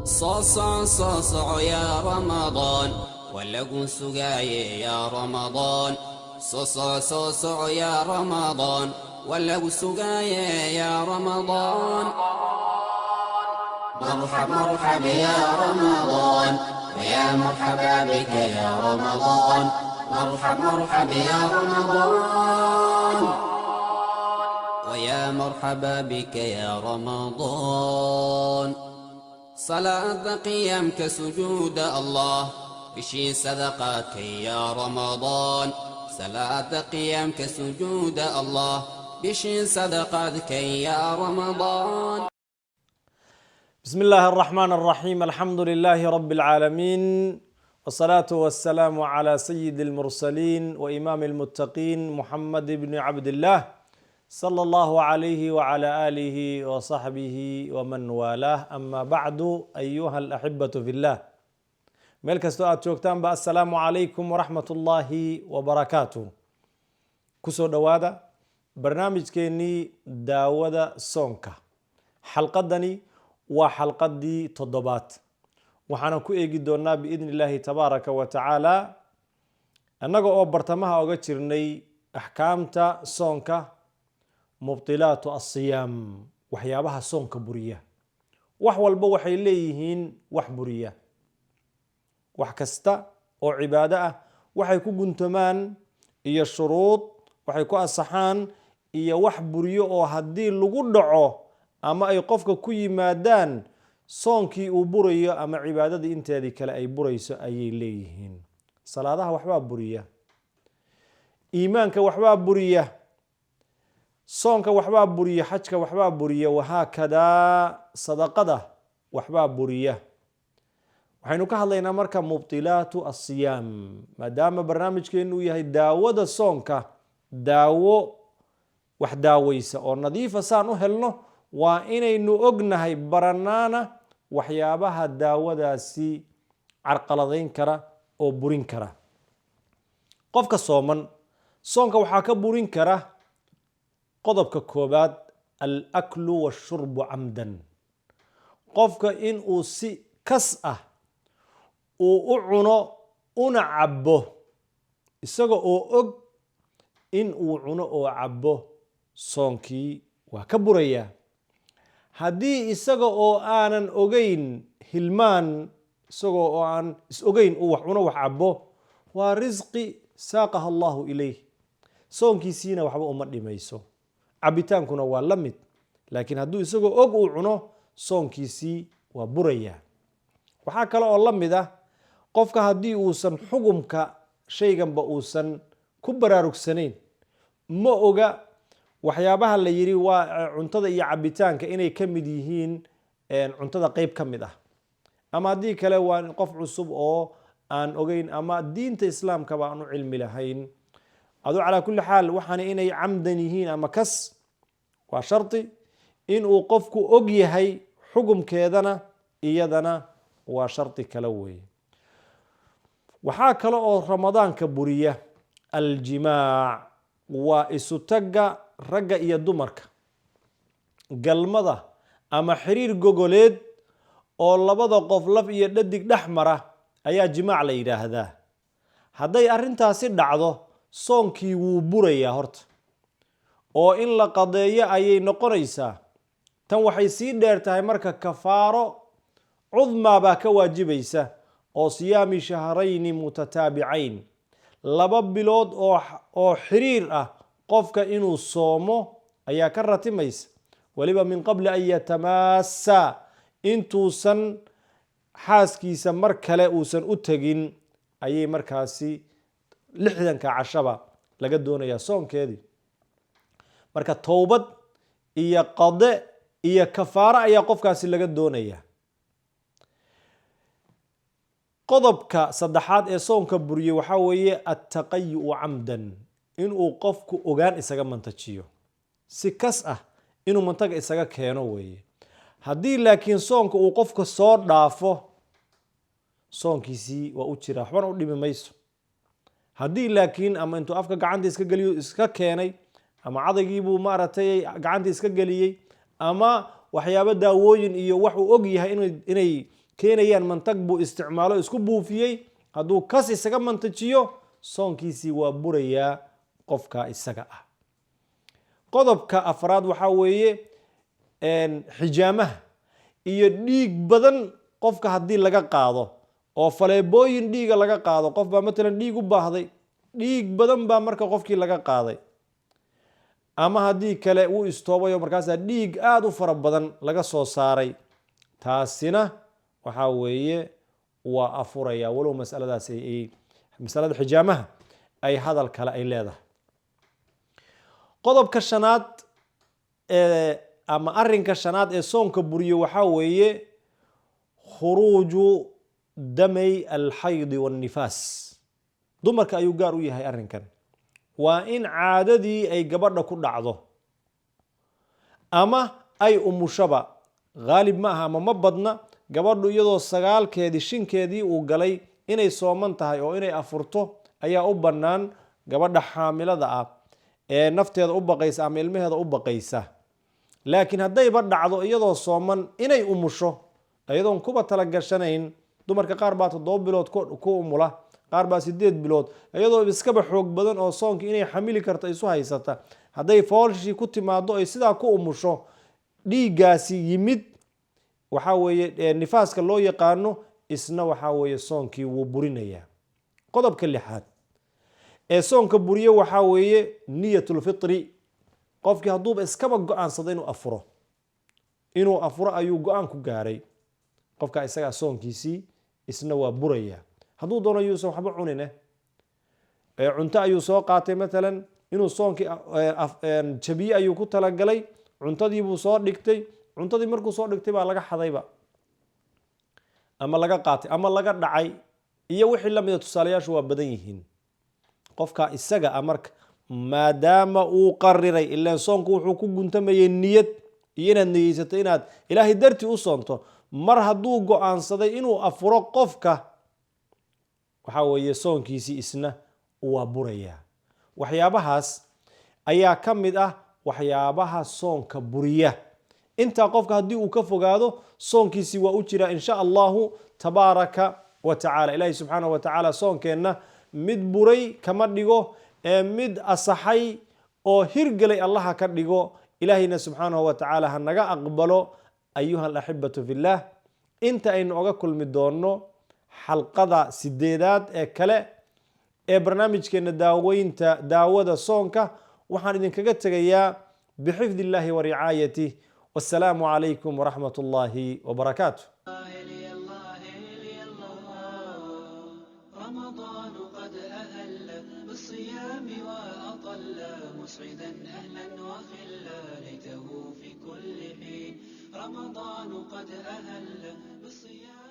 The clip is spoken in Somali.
Soo socon, soo soco yaa Ramadaan, waa lagu sugaaye yaa Ramadaan. Soo soco, soo soco yaa Ramadaan, waa lagu sugaaye yaa Ramadaan. مرحب مرحب يا رمضان، ويا مرحبا بك يا رمضان. مرحب مرحب يا رمضان، ويا مرحبا بك يا رمضان. صلاة قيامك، سجود الله، بشي صدقاتك يا رمضان. صلاة قيامك، سجود الله، بشي صدقاتك يا رمضان. بسم الله الرحمن الرحيم، الحمد لله رب العالمين، والصلاة والسلام على سيد المرسلين وإمام المتقين محمد بن عبد الله، صلى الله عليه وعلى آله وصحبه ومن والاه. أما بعد، أيها الأحبة في الله، meel kastoo aad joogtaanba, assalaamu calaykum waraxmat ullaahi wabarakaatuh. Kusoo dhowaada barnaamijkeennii daawada soonka. Xalqadani waa xalqadii toddobaad. Waxaana ku eegi doonaa biidni illaahi tabaaraka wa tacaala, annaga oo bartamaha oga jirnay axkaamta soonka, mubtilaatu asiyaam, waxyaabaha soonka buriya. Wax walba waxay leeyihiin wax buriya. Wax kasta oo cibaado ah waxay ku guntamaan iyo shuruud waxay ku asaxaan iyo wax buriyo oo haddii lagu dhaco ama ay qofka ku yimaadaan soonkii uu burayo ama cibaadadii inteedii kale ay burayso ayay leeyihiin. Salaadaha waxbaa buriya, iimaanka waxbaa buriya, soonka waxbaa buriya, xajka waxbaa buriya, wahaakadaa sadaqada waxbaa buriya. Waxaynu ka hadlaynaa marka mubtilaatu asiyaam, maadaama barnaamijkeenu uu yahay daawada soonka. Daawo wax daaweysa oo nadiifa saan u helno, waa inaynu ognahay, baranaana waxyaabaha daawadaasi carqaladayn kara oo burin kara. Qofka sooman soonka waxaa ka burin kara qodobka koobaad, alaklu washurbu camdan. Qofka inuu si kas ah uu u cuno una cabbo, isaga oo og in uu cuno oo cabbo, soonkii waa ka burayaa. Haddii isaga oo aanan ogeyn, hilmaan, isagoo oo aan is ogeyn uu wax cuno, wax cabbo, waa risqi saaqaha allahu ilayh, soonkiisiina waxba uma dhimayso. Cabbitaankuna waa la mid. Laakiin hadduu isagoo og uu cuno, soonkiisii waa burayaa. Waxaa kale oo la mid ah qofka haddii uusan xugumka shayganba uusan ku baraarugsanayn, ma oga waxyaabaha la yidhi waa cuntada iyo cabitaanka inay ka mid yihiin cuntada qeyb ka mid ah, ama haddii kale waa qof cusub oo aan ogeyn ama diinta islaamkaba aan u cilmi lahayn. Adu calaa kulli xaal, waxaana inay camdan yihiin ama kas waa shardi, inuu qofku og yahay xugumkeedana iyadana waa shardi kale weeye. Waxaa kale oo ramadaanka buriya aljimaac, waa isutagga ragga iyo dumarka, galmada ama xiriir gogoleed oo labada qof lab iyo dhadig dhex mara ayaa jimaac la yidhaahdaa. Hadday arrintaasi dhacdo, soonkii wuu burayaa horta, oo in la qadeeyo ayay noqonaysaa. Tan waxay sii dheer tahay marka kafaaro cudmaa baa ka waajibaysa, oo siyaami shahrayni mutataabicayn, 2 bilood oo xiriir ah qofka inuu soomo ayaa ka ratimaysa, weliba min qabli an yatamaassa, intuusan xaaskiisa mar kale uusan u tegin ayay markaasi 60-ka cashaba laga doonayaa soonkeedii. Marka towbad iyo qade iyo kafaaro ayaa qofkaasi laga doonaya. Qodobka saddexaad ee soonka buriyey waxaa weeye attaqayu'u camdan, inuu qofku ogaan isaga mantajiyo, si kas ah inuu mantaga isaga keeno weeye. Haddii laakiin soonka uu qofka soo dhaafo, soonkiisii waa u jiraa, waxbana u dhimi mayso. Haddii laakiin ama intuu afka gacanta iska geliyo iska keenay, ama cadaygiibuu maaragtay gacanta iska geliyey, ama waxyaabo daawooyin iyo wax uu og yahay inay keenayaan mantag buu isticmaalo, isku buufiyey. Hadduu kas isaga mantajiyo, soonkiisii waa burayaa qofka isaga ah. Qodobka afraad waxaa weeye xijaamaha iyo dhiig badan qofka haddii laga qaado oo faleebooyin dhiiga laga qaado. Qof baa matalan dhiig u baahday, dhiig badan baa marka qofkii laga qaaday, ama haddii kale wuu istoobayo, markaasaa dhiig aada u fara badan laga soo saaray. Taasina waxaa weeye waa afuraya, walow masaladaas ay masalada xijaamaha ay hadal kale ay leedahay. Qodobka shanaad ee ama arrinka shanaad ee soonka buriyo waxaa weeye خروج دمي الحيض والنفاس. Dumarka ayuu gaar u yahay arrinkan. Waa in caadadii ay gabadha ku dhacdo ama ay umushaba. Haalib ma aha ama ma badna gabadhu iyadoo sagaalkeedii shinkeedii uu galay inay sooman tahay, oo inay afurto ayaa u bannaan gabadha xaamilada ah ee nafteeda u baqaysa ama ilmaheeda u baqaysa. Laakiin haddayba dhacdo iyadoo sooman inay umusho, iyadoon kuba talagashanayn, dumarka qaar baa 7 bilood ku umula, qaar baa 8 bilood, iyadoo iskaba xoog badan oo soonkii inay xamili karto isu haysata, hadday foolshii ku timaado ay sidaa ku umusho, dhiiggaasi yimid waxaa weeye nifaaska loo yaqaano, isna waxaa weeye soonkii wuu burinayaa. Qodobka lixaad ee soonka buriye waxaa weeye نية الفطر. Qofkii hadduuba iskaba go-aansado inuu afuro, inuu afuro ayuu go-aan ku gaaray, qofka isagaa soonkiisii isna waa buraya. Hadduu doono yuusan waxba cunine, cunto ayuu soo qaatay matalan, inuu soonkii jabiye ayuu ku talagalay, cuntadiibuu soo dhigtay. Cuntadii markuu soo dhigtay baa laga xadayba ama laga qaatay ama laga dhacay iyo wixii lamida. Tusaalayaashu waa badan yihiin. Qofka isaga ah marka, maadaama uu qariray, ilaan soonku wuxuu ku guntamayay niyad iyo inaad niyeysato inaad Ilaahay dartii u soonto, mar hadduu go-aansaday inuu afuro qofka, waxaa weeye soonkiisii isna waa burayaa. Waxyaabahaas ayaa ka mid ah waxyaabaha soonka buriya. Intaa qofka haddii uu ka fogaado, soonkiisii waa u jiraa, in sha Allahu tabaaraka wa tacala. Ilaahi subxaanahu wa tacaala soonkeenna mid buray kama dhigo, ee mid asaxay oo hirgelay Allaha ka dhigo. Ilaahayna subxaanahu wa tacaala ha naga aqbalo. أيها الأحبة في الله, inta aynu oga kulmi doonno xalqada sideedaad ee kale ee barnaamijkeena daaweynta daawada soonka, waxaan idinkaga tegayaa بحفظ الله ورعايته، والسلام عليكم ورحمة الله وبركاته. رمضان قد أهل بالصيام وأطل، مسعدا أهلا وخلا، ليته في كل حين. رمضان قد أهل بالصيام.